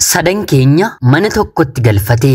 Sadan keenya mana tokkotti galfate.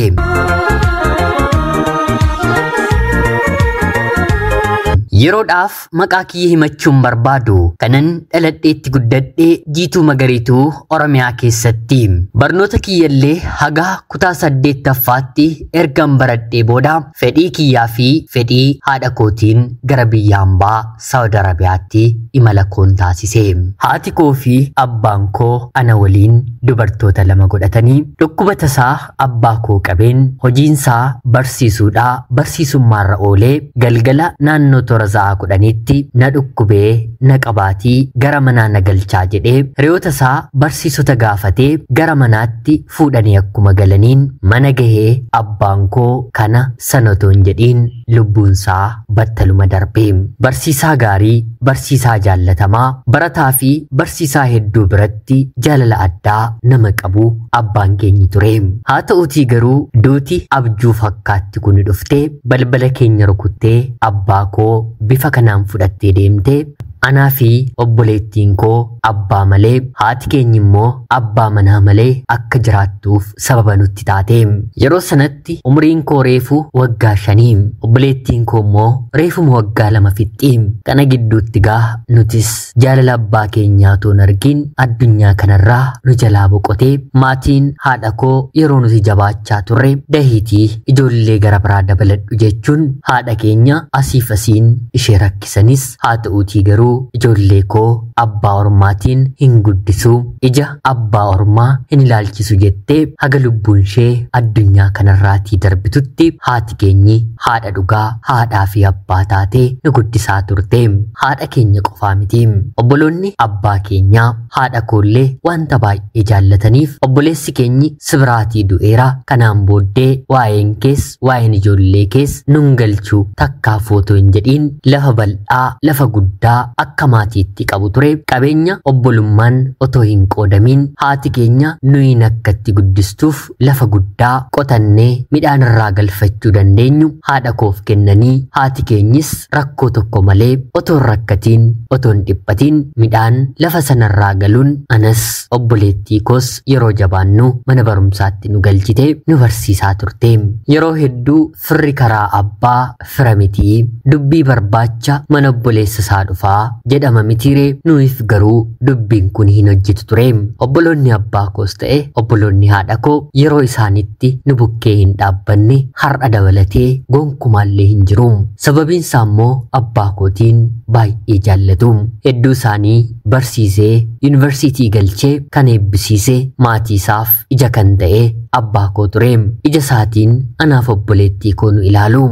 Yeroodhaaf maqaa kiyya himachuun barbaadu kanan dhaladheetti guddadhee Jiituu Magariituu Oromiyaa keessatti. Barnoota kiyyallee haga kutaa 8ffaatti ergan baradhee booda fedhii kiyyaa fi fedhii haadha kootiin gara biyya hambaa Saawud Arabiyaatti imala koon taasise. Haati koo fi abbaan koo ana waliin dubartoota lama godhatanii dhukkuba tasaa abbaa koo qabeen hojiinsaa barsiisuudhaa barsiisummaarra oolee galgala naannoo toora sa'a 10tti na dhukkubee na qabaatii gara manaa na galchaa jedhee hiriyoota isaa barsiisota gaafatee gara manaatti fuudhanii akkuma galaniin mana gahee abbaan koo kana sana otoo hin jedhiin lubbuunsaa battaluma darbe. Barsiisaa gaarii, barsiisaa jaallatamaa, barataa fi barsiisaa hedduu biratti jaalala addaa nama qabu abbaan keenyi ture. Haa ta'uutii garuu duuti abjuu fakkaatti kun dhuftee balbala keenya rukuttee abbaa koo bifa kanaan fudhattee deemtee anaa fi obboleettiin koo abbaa malee haati keenya immoo abbaa manaa malee akka jiraattuuf sababa nutti taate. Yeroo sanatti umriin koo reefu waggaa 5, obboleettiin koo immoo reefuma waggaa 2 fixxi. Kana gidduutti gaa nutis jaalala abbaa keenyaa otoo hin argin addunyaa kanarraa nu jalaa boqotee maatiin haadha koo yeroo nuti jabaachaa turre dahiitii ijoollee gara biraa dabaladhu jechuun haadha keenya asiif asiin ishee rakkisanis haa ta'uutii garuu ijoollee koo abbaa ormaatiin hin guddisu, ija abbaa ormaa hin ilaalchisu jettee haga lubbuun ishee addunyaa kanarraatii darbitutti haati keenyi haadha dhugaa haadhaa fi abbaa taatee nu guddisaa turte. Haadha keenya qofaa miti. Obboloonni abbaa keenyaa haadha koollee wanta baay'ee jaallataniif obboleessi keenyi sibiraatii du'eera, kanaan booddee waa'een kees waa'een ijoollee kees nun galchuu takkaa footoo hin jedhiin lafa bal'aa lafa guddaa akka maatiitti qabu ture. Qabeenya obbolummaan otoo hin qoodamiin haati keenya nuyin akkatti guddistuuf lafa guddaa qotannee midhaan irraa galfachuu dandeenyu haadha koof kennanii haati keenyis rakkoo tokko malee otoo hin rakkatiin otoo hin dhiphatiin midhaan lafa sanarraa galuun anas obboleettii koos yeroo jabaannu mana barumsaatti nu galchite nu barsiisaa turte. Yeroo hedduu firri karaa abbaa fira mitii dubbii barbaacha mana obboleessa isaa dhufaa jedhama mitiiree, nuuf garuu dubbiin kun hin hojjetu ture. Obboloonni abbaa koos ta'e obboloonni haadha koo yeroo isaanitti nu bukkee hin dhaabbanne har'a dabalatee gonkumaallee hin jiru. Sababiin isaa immoo abbaa kootiin baay'ee jaallatu. Hedduu isaanii barsiisee yuunivarsiitii galchee kan eebbisiise maatii isaaf ija kan ta'e abbaa koo ture. Ija isaatiin anaaf obboleettii koo nu ilaalu.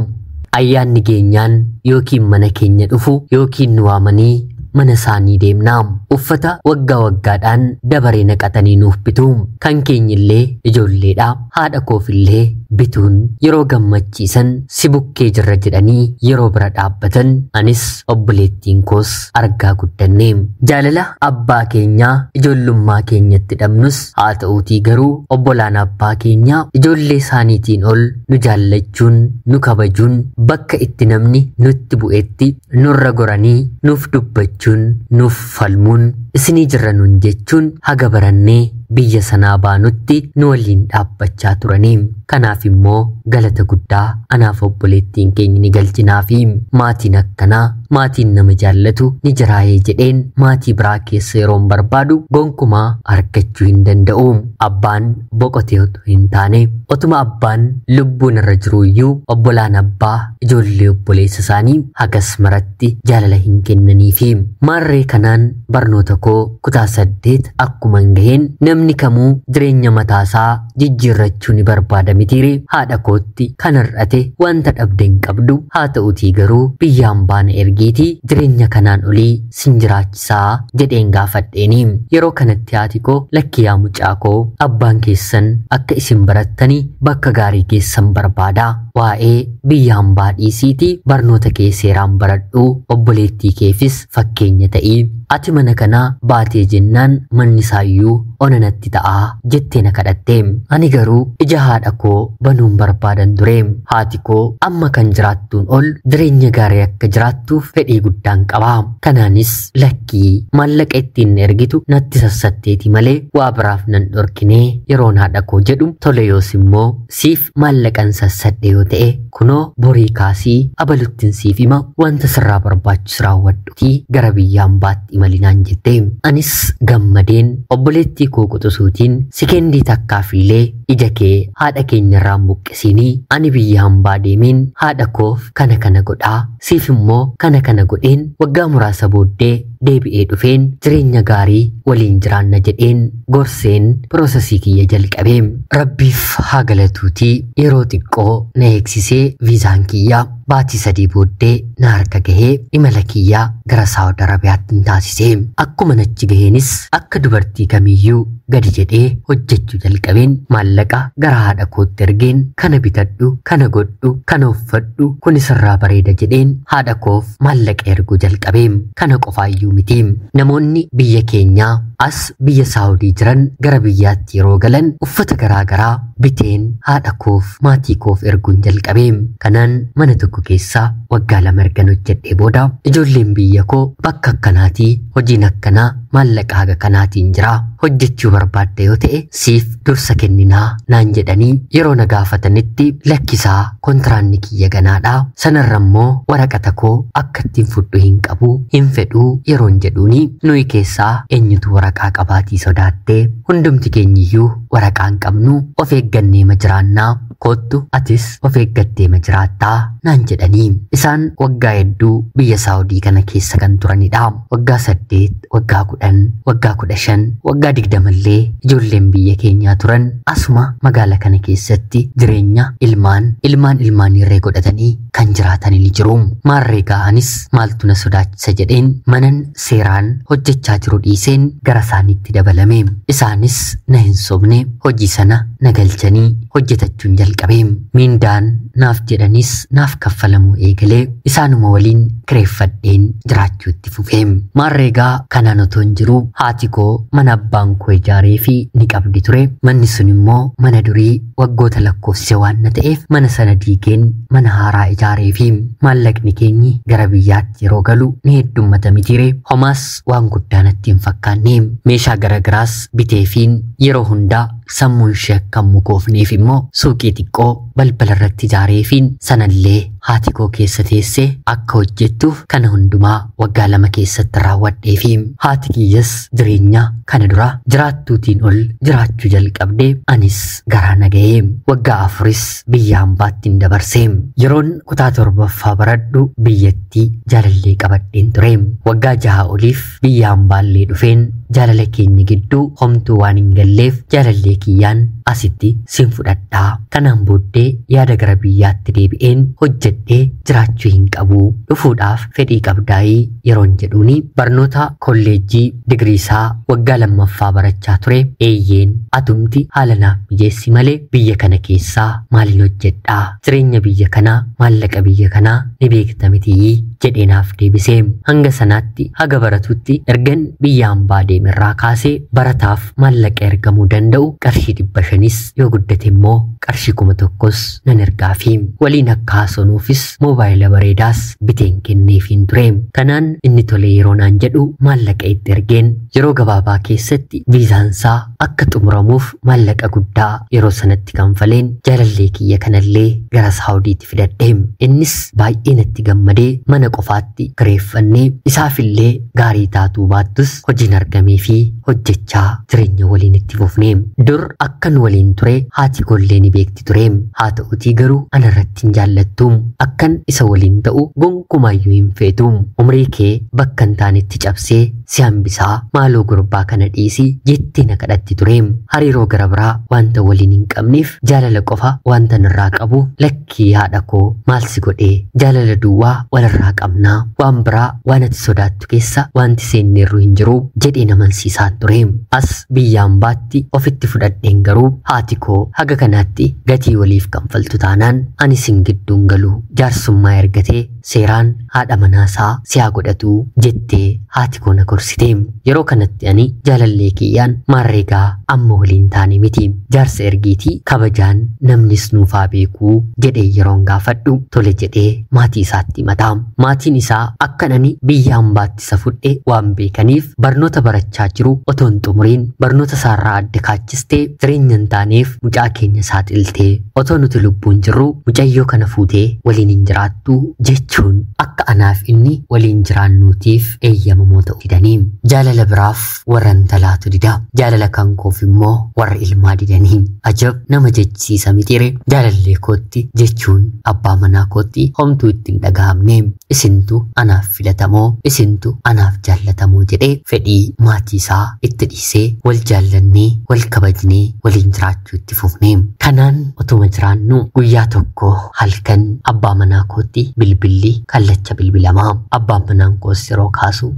Ayyaanni geenyaan yookiin mana keenya dhufu yookiin nu waamanii mana isaanii deemna. Uffata waggaa waggaadhaan dabaree naqatanii nuuf bitu. Kan keenyillee ijoolleedha. Haadha koofillee bituun yeroo gammachiisan si bukkee jirra jedhanii yeroo bira dhaabbatan anis obboleettiin koos argaa guddanne. Jaalala abbaa keenyaa ijoollummaa keenyatti dhabnus haa ta'uutii garuu obbolaan abbaa keenyaa ijoollee isaaniitiin ol nu jaallachuun nu kabajuun bakka itti namni nutti bu'etti nurra goranii nuuf dubbachuun nuuf falmuun isinii jirra nuun jechuun haga barannee biyya sanaa baanutti nu waliin dhaabbachaa turanii. Kanaaf immoo galata guddaa anaaf obboleettiin keenya ni galchinaafi maatiin akkanaa maatiin nama jaallatu ni jiraayee jedheen maatii biraa keessa yeroon barbaadu gonkumaa argachuu hin danda'u. Abbaan boqotee otoo hin taane otuma abbaan lubbuun irra jiru iyyuu obbolaan abbaa ijoollee obboleessa isaanii hagas maratti jaalala hin kennaniifi. Maarree kanaan barnoota koo kutaa 8 akkuma hin gaheen namni kamuu jireenya mataasaa jijjiirrachuu ni barbaada mitiire. Haadha kootti kan hir'ate wanta dhabde hin qabdu, haa ta'uutii garuu biyyaan baana ergiitii jireenya kanaan olii sin jiraachisaa jedheen gaafadheeni. Yeroo kanatti haati koo lakki yaa mucaa koo abbaan keessan akka isin barattanii bakka gaarii geessan barbaada. Waa'ee biyya hambaa dhiisiitii barnoota kee seeraan baradhu, obboleettii keefis fakkeenya ta'ii. Ati mana kanaa baatee jennaan manni isaayyuu onanatti ta'aa jettee na kadhatte. Ani garuu ija haadha koo banuun barbaadan ture. Haati koo amma kan jiraattuun ol jireenya gaarii akka jiraattuuf fedhii guddaan qaba. Kanaanis lakkii maallaqa ittiin ergitu natti sassatteeti malee waa biraaf nan dhorkinee yeroon haadha koo jedhu tole, yoos immoo siif maallaqan sassadhe yoo ta'e kunoo borii kaasii abaluttiin siif hima, wanta sirraa barbaachisu raawwadhutii gara biyya hambaatti imalinaan jette. Anis gammadeen obboleettii koo quxisuutiin sikendii takkaafillee ija kee haadha keenyarraa buqqisiinii ani biyya hambaa deemeen haadha koof kana kana godhaa, siif immoo kana kana godheen waggaa muraasa booddee deebi'ee dhufeen jireenya gaarii waliin jiraanna jedheen gorseen piroosesii kiyya jalqabee. Rabbiif haa galatuutii yeroo xiqqoo na eegsisee viizaan kiyya baatii 3 booddee na harka gahee imala kiyyaa gara Saawud Arabiyaatti taasise. Akkuma nachi gaheenis akka dubartii kamiyyuu gadi jedhee hojjechuu jalqabeen maallaqa gara haadha kootti ergeen kana bitadhu, kana godhu, kana uffadhu, kun sirraa bareeda jedheen haadha koof maallaqa erguu jalqabee. Kana qofaayyuu miti. Namoonni biyya keenyaa as biyya Saawudii jiran gara biyyaatti yeroo galan uffata garaa garaa biteen haadha koof maatii koof erguun jalqabee. Kanaan mana tokko keessaa waggaa 2 ergan hojjedhee booda ijoolleen biyya koo bakka akkanaatii hojiin akkanaa maallaqa haga kanaatiin jira, hojjechuu barbaadda yoo ta'e siif dursa kenninaa naan jedhanii yeroo na gaafatanitti lakkisaa kontiraanni kiyya ganaadha, sanarra immoo waraqata koo akka ittiin fudhu hin qabu, hin fedhuu yeroon jedhuuni nuyi keessaa eenyutu waraqaa qabaatii sodaattee, hundumti keenyiyyuu waraqaa hin qabnu, of eeggannee ma jiraannaa, koottu atis of eeggattee ma jiraattaa naan jedhanii. Isaan waggaa hedduu biyya Saawudii kana keessa kan turanidha. Waggaa 8, waggaa 10, waggaa 15, waggaa 20 illee ijoolleen biyya keenyaa turan asuma magaala kana keessatti jireenya ilmaan ilmaan ilmaanirree godhatanii kan jiraatan ni jiru. Maarree ga'anis maaltu na sodaachisa jedheen manan seeraan hojjechaa jiru dhiiseen gara isaaniitti dabalame. Isaanis na hin sobne, hojii sana na galchanii hojjetachuun jalqabe. Miindaan naaf jedhanis naaf kaffalamuu eegalee isaanuma waliin kireeffadheen jiraachuu itti fufee. Maarreegaa kanaan otoo hin jiru haati koo mana abbaan koo ijaaree fi ni qabdi ture. Manni sun immoo mana durii waggoota lakkoofsise waan na ta'eef mana sana diigeen mana haaraa ijaaree fi maallaqni keenyi gara biyyaatti yeroo galu ni heddummata mitiire, homaas waan guddaa natti hin fakkaanne. Meeshaa garagaraas biteefiin yeroo hundaa sammuun ishee akka hin mukoofneef immoo suuqii xiqqoo balbala irratti ijaareefiin sanallee haati koo keessa teessee akka hojjettuuf kana hundumaa waggaa 2 keessatti raawwadheefi haati kiyyas jireenya kana dura jiraattuutiin ol jiraachuu jalqabdee anis garaa nagahee waggaa 4 biyya hambaatti hin dabarse. Yeroon kutaa 7ffaa baradhu biyyattii jaalallee qabadheen ture. Waggaa 6 oliif biyya hambaallee dhufeen jaalala keenya gidduu homtuu waan hin galleef jaalallee kiyyaan asitti sin fudhadhaa. Kanaan booddee yaada gara biyyaatti deebi'een hojjedhee jiraachuu hin qabu. Dhufuudhaaf fedhii qabdaayii yeroon jedhuuni barnoota kolleejjii digirii isaa waggaa 2ffaa barachaa ture. Eeyyeen atumti haala naaf mijeessi malee biyya kana keessaa maalin hojjedhaa? Jireenya biyya kanaa, maallaqa biyya kanaa ni beekta mitii jedhee naaf deebisee. Hanga sanaatti haga baratutti ergan biyya hambaa deemerraa kaasee barataaf maallaqa ergamuu danda'u qarshii 500 yoo guddate immoo qarshii 1000 nan ergaafi. Waliin akka haasonuufis moobaayila bareedaas biteen kenneefiin ture. Kanaan inni tole yeroo naan jedhu maallaqa itti ergeen yeroo gabaabaa keessatti viizaansaa akka xumuramuuf maallaqa guddaa yeroo sanatti kanfaleen jaalallee kiyya kanallee gara Saawudiitti fidadhe. Innis baay'ee natti gammadee mana qofaatti kireeffannee isaafillee gaarii taatuu baattus hojiin argamee fi hojjechaa jireenya waliin itti fufne. Dur akkan waliin ture haati koollee ni beekti ture. Haa ta'utii garuu anarratti hin jaallattu. Akkan isa waliin ta'u gonkumaayyuu hin feetu. Umrii kee bakka hin taanetti cabsee si hambisaa maaloo gurbaa kana dhiisii jettee na kadhatti ture. Hariiroo gara biraa wanta waliin hin qabneef jaalala qofa wanta nirraa qabu lakkii haadha koo maal si godhee jaalala duwwaa walirraa qabnaa waan biraa waan ati sodaattu keessa wanti seenneerru hin jiru jedhee namansiisaa ture. As biyya hambaatti ofitti fudhadheen garuu haati koo haga kanaatti gatii waliif kanfaltu taanaan ani sin gidduun galu jaarsummaa ergatee seeraan haadha manaasaa siyaa godhatu jettee haati koo na gorsite. Yeroo kanatti ani jaalallee kiyyaan maarreegaa amma waliin taane miti jaarsa ergiitii kabajaan namnis nuufaa beekuu jedhee yeroon gaafadhu tole jedhee maatii isaatti himata. Maatiin isaa akkan ani biyya hambaatti isa fudhe waan beekaniif barnoota barachaa jiru otoo hin xumuriin barnoota isaarraa adda kaachistee jireenya hin taaneef mucaa keenya saaxiltee otoo nuti lubbuun jirru mucayyoo kana fuutee waliin hin jiraattu jechuun akka anaaf inni waliin jiraannuutiif eeyyamamoo ta'u didanii. Jaalala biraaf warra intalaatu dida. Jaalala kan koof immoo warra ilmaa didanii. Ajab nama jechisiisa mitiire jaalallee kootti jechuun abbaa manaa kootti homtuu ittiin dhagahamne. Isintu anaaf filatamoo isintu anaaf jaallatamoo jedhee fedhii maatii isaa itti dhiisee wal jaallannee wal kabajnee waliin jiraachuu itti fufne. Kanaan otuma jiraannu guyyaa tokko halkan abbaa manaa kootti bilbilli kallacha bilbilamaa. Abbaan manaan koos yeroo kaasu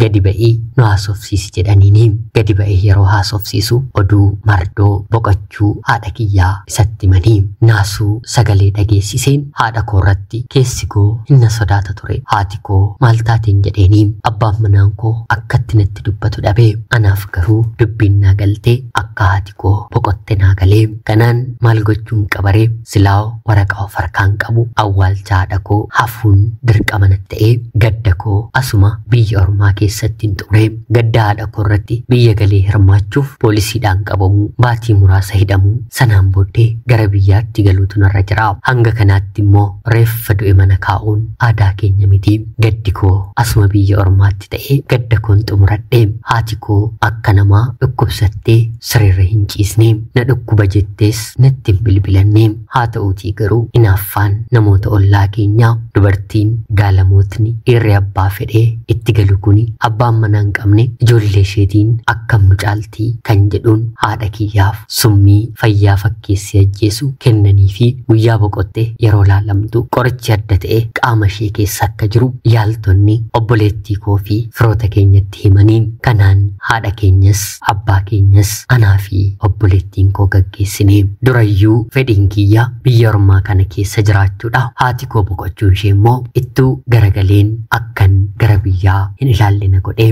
gadi ba'ii nu haasofsiisi jedhaniini. Gadi ba'ee yeroo haasofsiisu oduu mardoo boqochuu haadha kiyyaa isatti himanii naasuu sagalee dhageessiseen haadha koo irratti keessi koo hinna sodaata ture. Haati koo maal taateen jedheeni abbaan manaan koo akkatti natti dubbatu dhabe. Anaaf garuu dubbiin naa galtee akka haati koo boqotte naa galee. Kanaan maal gochuun qabaree silaa waraqaa of harkaan qabu awwaalcha haadha koo hafuun dirqama natti ta'ee gadda koo asuma biyya ormaa keessatti hin xumure. Gadda haadha koo irratti biyya galee hirmaachuuf poolisiidhaan qabamuu baatii muraasa hidhamuu sanaan booddee gara biyyaatti galuutu narra jira. Hanga kanaatti immoo reeffa du'e mana kaa'uun aadaa keenya miti. Gaddi koo asuma biyya ormaatti ta'ee gadda koon xumuradhe. Haati koo akka namaa dhukkubsattee sirriirra hin ciisne. Na dhukkuba jettees natti hin bilbilanne. Haa ta'uutii garuu hinaaffaan namoota ollaa keenyaa dubartiin gaalamootni dhiirri abbaa fedhee itti galu kuni abbaan manaa hin qabne ijoollee isheetiin akkam nu caaltii kan jedhuun haadha kiyyaaf summii fayyaa fakkeessee ajjeesu kennanii fi guyyaa boqotte yeroo laalamtu qorichi adda ta'e qaama ishee keessa akka jiru yaaltonni obboleettii koo fi firoota keenyatti himanii kanaan haadha keenyas abbaa keenyas anaa fi obboleettiin koo gaggeessine. Durayyuu fedhiin kiyya biyya ormaa kana keessa jiraachuudha. Haati koo boqochuun ishee immoo ittuu garagaleen akkan gara biyyaa hin ilaalle na godhe.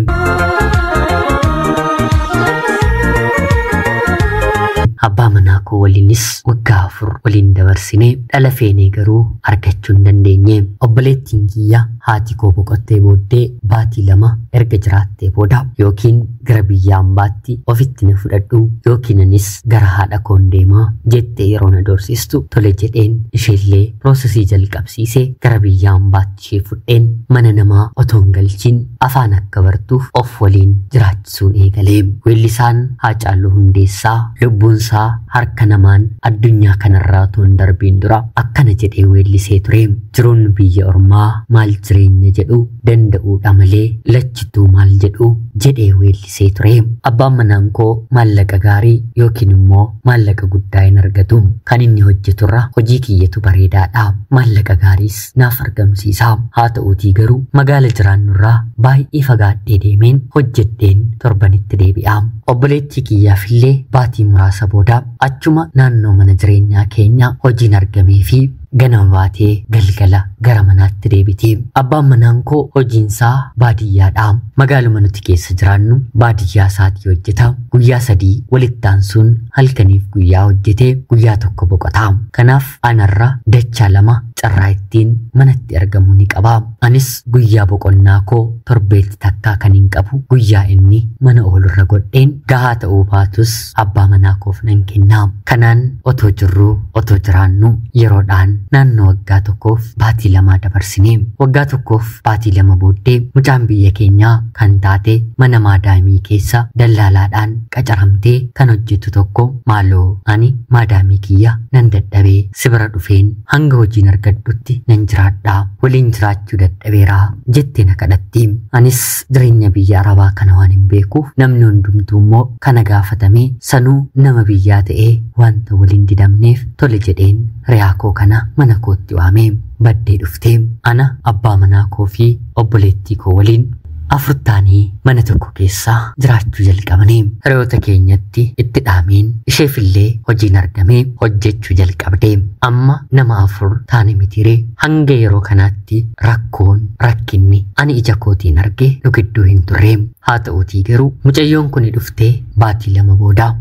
Abbaa manaa koo waliinis waggaa 4 waliin dabarsine dhala feenee garuu argachuu hin dandeenye. Obboleettiin kiyya haati koo boqottee booddee baatii 2 erga jiraattee booda yookiin gara biyya hambaatti ofitti na fudhadhu yookiin anis gara haadha koon deemaa jettee yeroo na dorsistu tole jedheen isheellee piroosesii jalqabsiisee gara biyya hambaatti ishee fudheen mana namaa otoo hin galchiin afaan akka bartuuf of waliin jiraachisuun eegalee. Weellisaan Haacaaluu Hundeessaa lubbuun isaa harka namaan addunyaa kanarraa otoo hin darbiin dura akkana jedhee weellisee ture. Jiruun biyya ormaa maal jireenya jedhu danda'uudha malee lachittuu maal jedhu jedhee weellisee ture. Abbaan manaan koo maallaqa gaarii yookiin immoo maallaqa guddaa hin argatu. Kan inni hojjeturra hojii kiyyatu bareedaadha. Maallaqa gaariis naaf argamsiisa. Haa ta'uutii garuu magaala jiraannurraa baay'ee fagaadhee deemeen hojjedheen torbanitti deebi'a. Obboleettii kiyyaafillee baatii muraasa booda achuma naannoo mana jireenyaa keenya hojiin argamee fi ganama baatee galgala gara manaatti deebiti. Abbaan manaan koo hojiinsaa baadiyyaadha. Magaaluma nuti keessa jiraannu baadiyyaa isaatii hojjeta. Guyyaa 3 walitti aansuun halkaniif guyyaa hojjetee guyyaa 1 boqota. Kanaaf anarra dachaa 2 carraa ittiin manatti argamuu ni qaba. Anis guyyaa boqonnaa koo torbeetti takkaa kan hin qabu guyyaa inni mana oolurra godheen gahaa ta'uu baatus abbaa manaa koof nan kenna. Kanaan otoo jirruu otoo jiraannu yeroodhaan naannoo waggaa 1 baatii 2 dabarsine. Waggaa 1 baatii 2 booddee mucaan biyya keenyaa kan taate mana maadaamii keessa dallaalaadhaan qacaramtee kan hojjetu tokko maaloo ani maadaamii kiyya nan dadhabee si bira dhufeen hanga hojiin argadhutti nan jiraadhaa waliin jiraachuu dadhabeeraa jettee na kadhatti. Anis jireenya biyya Arabaa kana waan hin beekuuf namni hundumtuu immoo kana gaafatamee sanuu nama biyyaa ta'ee wanta waliin didamneef tole jedheen riyaa koo kana mana kootti waamee baddee dhuftee ana abbaa manaa koo fi obboleettii koo waliin 4 taanii mana tokko keessaa jiraachuu jalqabanii hiriyoota keenyatti itti dhaameen isheefillee hojiin argamee hojjechuu jalqabdee amma nama 4 taane mitiiree hanga yeroo kanaatti rakkoon rakkinni ani ija kootiin arge nu gidduu hin turre. Haa ta'uutii garuu mucayyoon kun dhuftee baatii 2 booda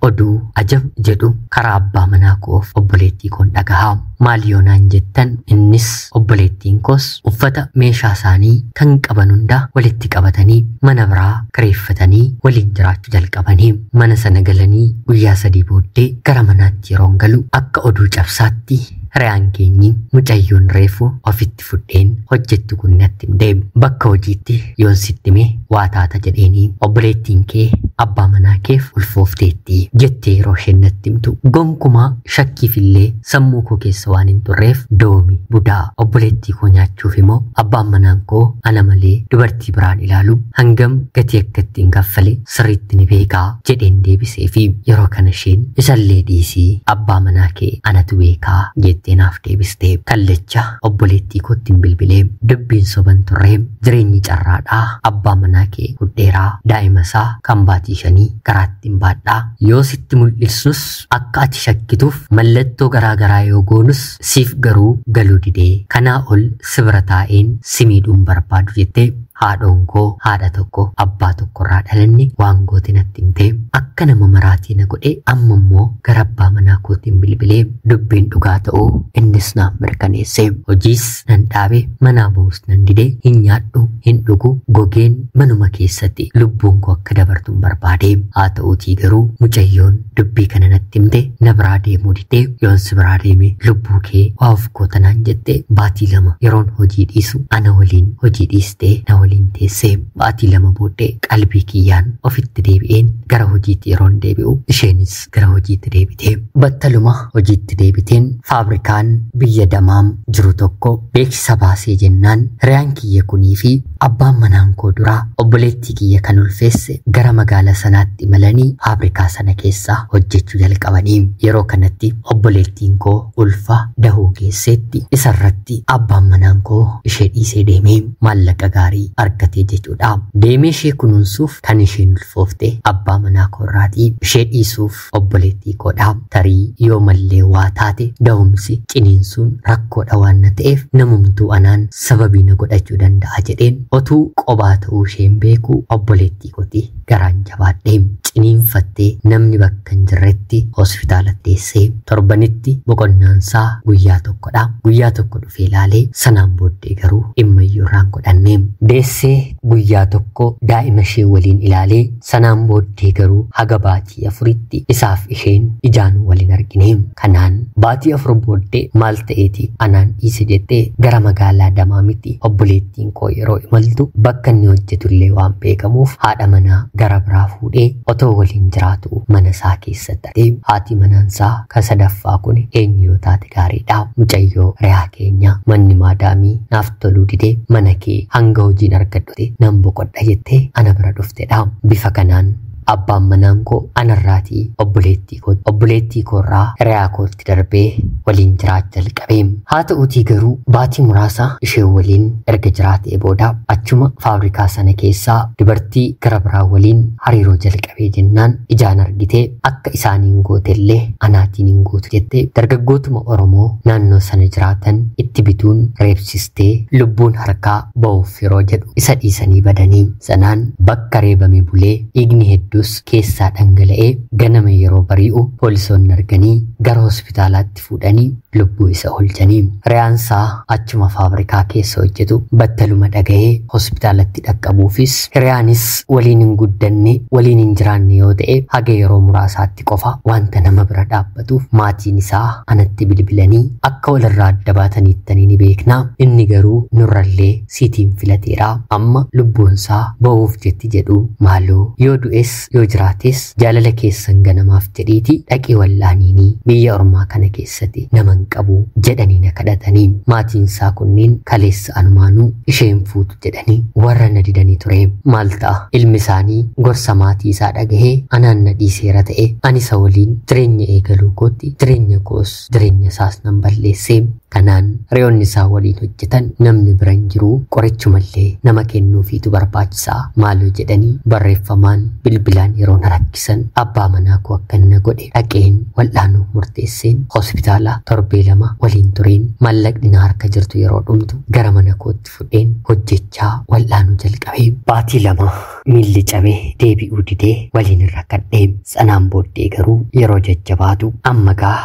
oduu ajab jedhu karaa abbaa manaa koof obboleettii koon dhagahaa. Maal yoo naan jettan innis obboleettiin koos uffata meeshaa isaanii kan qaban hunda walitti qabatanii mana biraa kireeffatanii waliin jiraachuu jalqabanii mana sana galanii guyyaa 3 booddee gara manaatti yeroon galu akka oduu cabsaatti Riyaan keenyi mucayyoon reefu ofitti fudheen hojjettu kun natti himte. Bakka hojiitti yoon sitti hime waa taata jedheenii obboleettiin kee abbaa manaa keef ulfoofteetti jettee yeroo isheen natti himtu gonkumaa shakkiifillee sammuu koo keessa waan hin turreef doomi budaa obboleettii koo nyaachuuf immoo abbaan manaan koo ana malee dubartii biraan ilaalu hangam gatii akka ittiin kaffale sirriitti ni beekaa jedheen deebisee fi yeroo kana isheen isallee dhiisii abbaa manaa kee anatu beekaa jettee naaf deebistee. Kallacha obboleettii kootti hin bilbilee dubbiin soban turree jireenyi carraadhaa abbaa manaa kee hudheeraa daa'ima isaa kan baatii 5 garaatti hin baadhaa yoo sitti mul'isus akka ati shakkituuf mallattoo garaagaraa yoo goonus siif garuu galuu didee kanaa ol si bira taa'een si miidhuun barbaadu jettee haadhoon koo haadha tokko abbaa tokkorraa dhalanne waan goote natti himtee akka nama maraatii na godhe amma immoo gara abbaa manaa kootiin bilbilee dubbiin dhugaa ta'uu innis naaf mirkaneesse. Hojiis nan dhaabe manaa ba'us nan dide hin nyaadhu hin dhugu gogeen manuma keessatti lubbuun koo akka dabartu hin barbaade. Haa ta'uutii garuu mucayyoon dubbii kana natti himte na biraa deemuu didee yoon si biraa deeme lubbuu kee waa of goota naan jette. Baatii 2 yeroon hojii dhiisu ana waliin hojii dhiistee na waliin teessee baatii 2 booddee qalbii kiyyaan ofitti deebi'een gara hojiitti yeroon deebi'u isheenis gara hojiitti deebitee battaluma hojiitti deebiteen faabrikaan biyya Damaam jiru tokko beeksisa baasee jennaan hiriyaan kiyya kunii fi abbaan manaan koo duraa obboleettii kiyya kan ulfeesse gara magaala sanaatti imalanii faabrikaa sana keessaa hojjechuu jalqabanii. Yeroo kanatti obboleettiin koo ulfa dahuu geesseetti isarratti abbaan manaan koo ishee dhiisee deemee maallaqa gaarii argatee jechuudha. Deemee ishee kunuunsuuf kan isheen ulfoofte abbaa manaa koorraatii ishee dhiisuuf obboleettii koodha. Tarii yoo mallee waa taate dahumsi ciniinsuun rakkoodha waan na ta'eef namumtuu anaan sababii na godhachuu danda'a jedheen otuu qobaa ta'uu isheen beeku obboleettii kooti garaan jabaadhee ciniinfattee namni bakka hin jirretti hospitaala teessee torbanitti boqonnaansaa guyyaa tokkodha. Guyyaa tokko dhufee ilaalee sanaan booddee garuu dhimma iyyuu irraan godhanne. Deessee guyyaa tokko daa'ima ishee waliin ilaalee sanaan booddee garuu haga baatii 4tti isaaf isheen ijaan waliin argine. Kanaan baatii 4 booddee maal ta'eeti anaan dhiise jettee gara magaalaa Damaamitti obboleettiin koo yeroo imaltu bakka inni hojjetullee waan beekamuuf haadha manaa gara biraa fuudhee otoo waliin jiraatu mana isaa keessatti ta'e. Haati manaansaa kan sadaffaa kun eenyu yoo taate gaariidha. Mucayyoo riyaa keenya manni maadaamii naaf toluu didee mana kee hanga hojiin argadhutti nan boqodha jettee ana bira dhuftedha. Bifa kanaan abbaan manaan koo anarraatii obboleettii koorraa hiriyaa kootti darbee waliin jiraachuu jalqabe. Haa ta'uutii garuu baatii muraasa ishee waliin erga jiraatee booda achuma faabrikaa sana keessaa dubartii gara biraa waliin hariiroo jalqabee jennaan ijaan argitee akka isaaniin gootellee anaatiin hin gootu jettee dargaggootuma Oromoo naannoo sana jiraatan itti bituun reebsistee lubbuun harkaa ba'uuf yeroo jedhu isa dhiisanii badanii sanaan bakka reebame bulee dhiigni hedduu keessaa dhangala'ee ganama yeroo bari'u poolisoonni arganii gara hospitaalaatti fuudhanii lubbuu isa oolchanii. Hiriyaansaa achuma faabrikaa keessa hojjetu battaluma dhagahee hospitaalatti dhaqqabuufis hiriyaanis waliin hin guddanne waliin hin jiraanne yoo ta'e haga yeroo muraasaatti qofa wanta nama bira dhaabbatuuf maatiin isaa anatti bilbilanii akka walirraa adda baataniittanii ni beekna, inni garuu nurrallee siitiin filateera, amma lubbuunsaa ba'uuf jetti jedhu, maaloo yoo du'es yoo jiraates jaalala keessan ganamaaf jedhiiti dhaqii wallaaniinii biyya ormaa kana keessatti nama hin qabu jedhanii na kadhatanii. Maatiin isaa kunneen kaleessa anumaanuu isheen fuutu jedhanii warra na didanii ture. Maal ta'a, ilmi isaanii gorsa maatii isaa dhagahee anaan na dhiiseera ta'e ani isa waliin jireenya eegaluu kootti jireenya koos jireenya isaas nan balleesse. Kanaan hiriyoonni isaa waliin hojjetan namni bira hin jiru, qorichumallee nama kennuufiitu barbaachisaa maaloo jedhanii barreeffamaan bilbilaan yeroo na rakkisan abbaa manaa koo akka na godhe dhaqeen wal'aanuuf murteesseen hospitaala torbee 2 waliin tureen maallaqni na harka jirtu yeroo dhumtu gara mana kootti fudheen hojjechaa wal'aanuu jalqabe. Baatii 2 miilli cabee deebi'uu didee waliin rakkadhe. Sanaan booddee garuu yeroo jajjabaatu amma gaa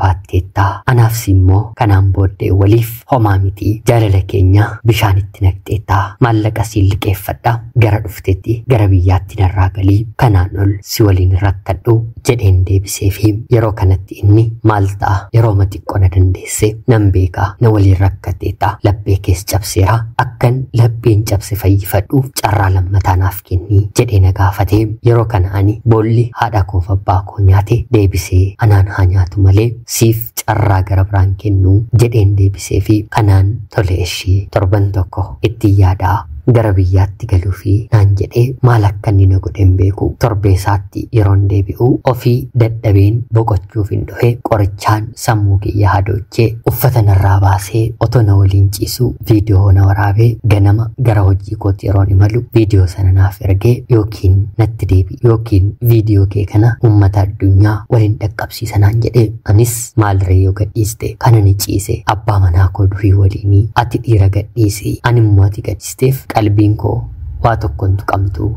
jajjabaatteettaa, anaafsi immoo kanaan booddee waliif homaa miti, jaalala keenya bishaanitti naqxeettaa, maallaqa siin liqeeffadha, gara dhufteetti gara biyyaatti narraa galii, kanaan ol si waliin rakkadhu jedheen deebiseefi. Yeroo kanatti inni maal ta'a, yeroo xiqqoo na dandeesse nan beekaa, na waliin rakkatteettaa, laphee kees cabseera, akkan lapheen cabse fayyifadhuuf carraa lammataa naaf kenni jedhee na gaafate. Yeroo kana ani boolli haadha koof abbaa koo nyaate deebisee anaan haa nyaatu malee siif carraa gara biraan kennuu jedheen deebisee fi kanaan tole ishii torban tokko itti yaadaa gara biyyaatti galuu fi naan jedhee maal akka inni na godhe hin beeku. Torbee isaatti yeroon deebi'u ofii dadhabeen boqochuuf hin dhufe, qorichaan sammuu kiyya hadoochee uffata narraa baasee otoo na waliin ciisu viidiyoo na waraabee ganama gara hojii kootti yeroon imalu viidiyoo sana naaf ergee yookiin natti deebi yookiin viidiyoo kee kana uummata addunyaa waliin dhaqqabsiisa naan jedhee. Anis maaliree yoo gadhiiste kana ni ciise abbaa manaa koo durii waliinii, ati dhiira gadhiisi ani immoo ati gadhiisteef qalbiin koo waa tokkoon tuqamtu.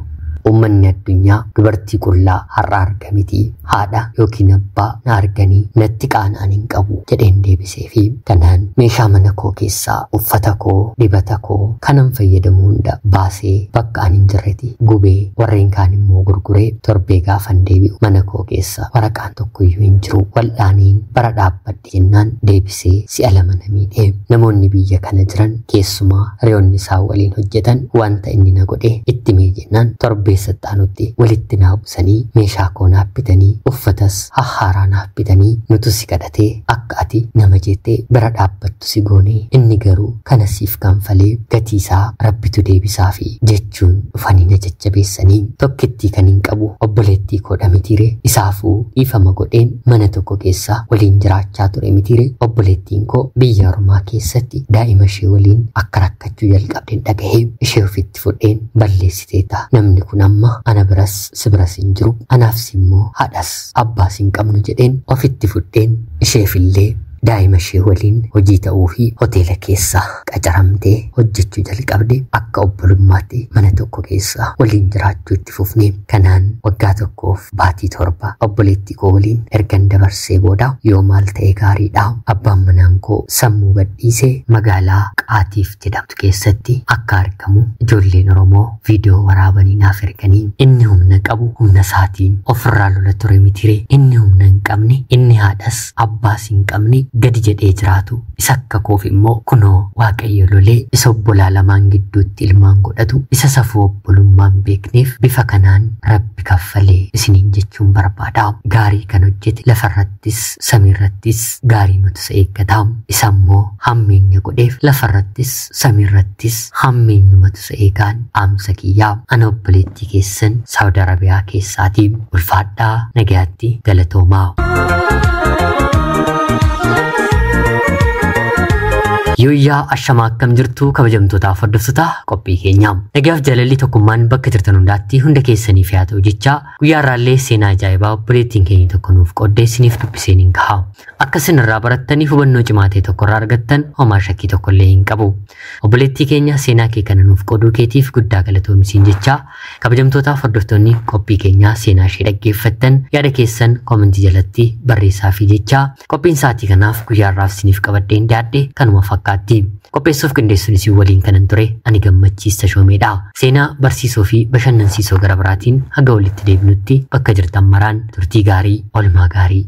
Uummanni addunyaa dubartii qullaa har'a argamiti, haadha yookiin abbaa na arganii natti qaana'an hin qabu jedheen deebisee fi kanaan meeshaa mana koo keessaa uffata koo, dibata koo kanan fayyadamu hunda baasee bakka ani hin jirretti gubee warreen kaan immoo gurguree torbee gaafan deebi'u mana koo keessa waraqaan tokkoyyuu hin jiru. Wal'aaniin bara dhaabbadhe jennaan deebisee si'a 2 na miidhee. Namoonni biyya kana jiran keessumaa hiriyoonni isaa waliin hojjetan wanta inni na godhe itti mee jennaan torbee saxxaanutti walitti naa buusanii meeshaa koo naaf bitanii uffatas hahaaraa naaf bitanii nutu si kadhatee akka ati nama jettee bira dhaabbattu si goonee inni garuu kana siif kanfalee gatii isaa rabbitu deebisaa fi jechuun dhufanii na jajjabeessanii. Tokkittii kan hin qabu obboleettii koodha mitiire, isaafuu dhiifama godheen mana tokko keessa waliin jiraachaa ture mitiire. Obboleettiin koo biyya ormaa keessatti daa'ima ishee waliin akka rakkachuu jalqabdeen dhagahee ishee ofitti fudheen balleessiteeta. Namni kun amma ana biras si biras hin jiru, anaafis immoo haadhas abbaas hin qabnu jedheen ofitti fudheen isheefillee daa'ima ishee waliin hojii ta'uu fi hoteela keessa qacaramtee hojjechuu jalqabde. Akka obbolummaatti mana tokko keessa waliin jiraachuu itti fufne. Kanaan waggaa 1 baatii 7 obboleettii koo waliin ergan dabarsee booda yoo maal ta'e gaariidha, abbaan manaan koo sammuu gadhiisee magaalaa Qaatiif jedhamtu keessatti akka argamu ijoolleen Oromoo viidiyoo waraabanii naaf erganii. Inni humna qabu humna isaatiin ofirraa lola ture mitire, inni humna hin qabne, inni haadhas abbaas hin qabne gadi jedhee jiraatu isa akka koof immoo kunoo Waaqayyo lolee isa obbolaa lamaan gidduutti ilmaan godhatu isa safuu obbolummaan beekneef bifa kanaan rabbi kaffalee isiniin jechuun barbaada. Gaarii kan hojjete lafarrattis samiirrattis gaarii matu isa eeggata. Isa immoo hammeenya godheef lafarrattis samiirrattis hammeenyumatu isa eegaan. Dhaamsa kiyyaa ana obboleettii keessan Saawud Arabiyaa keessaatii. Ulfaadhaa, nagayaatti, galatoomaa. Yoo Yooyyaa ashamaa akkam jirtu kabajamtootaaf hordoftoota qophii keenya. Nagaaf jaalalli tokkummaan bakka jirtan hundaatti hunda keessaniif haa ta'u jechaa guyyaa irraallee seenaa ajaa'ibaa obboleettiin keenya tokko nuuf qooddee isiniif dubbiseen hin gaha. Akka isin irraa barattanii hubannoo cimaa ta'e tokko irraa argattan homaa shakkii tokko illee hin qabu. Obboleettii keenya seenaa kee kana nuuf qooduu keetiif guddaa galatoomisiin jechaa kabajamtootaaf hordoftoonni qophii keenyaa seenaa ishee dhaggeeffattan yaada keessan koomentii jalatti barreessaa fi jechaa qophiin sa'aatii kanaaf guyyaa irraaf isiniif qabadheen dhiyaadhe kanuma fakkaatti. Qopheessuuf qindeessuun isin waliin kanan ture ani Gammachiis Tashoomeedha. Seenaa barsiisoo fi bashannansiisoo gara biraatiin haga walitti deebinutti bakka jirtan maraan turtii gaarii, oolmaa gaarii.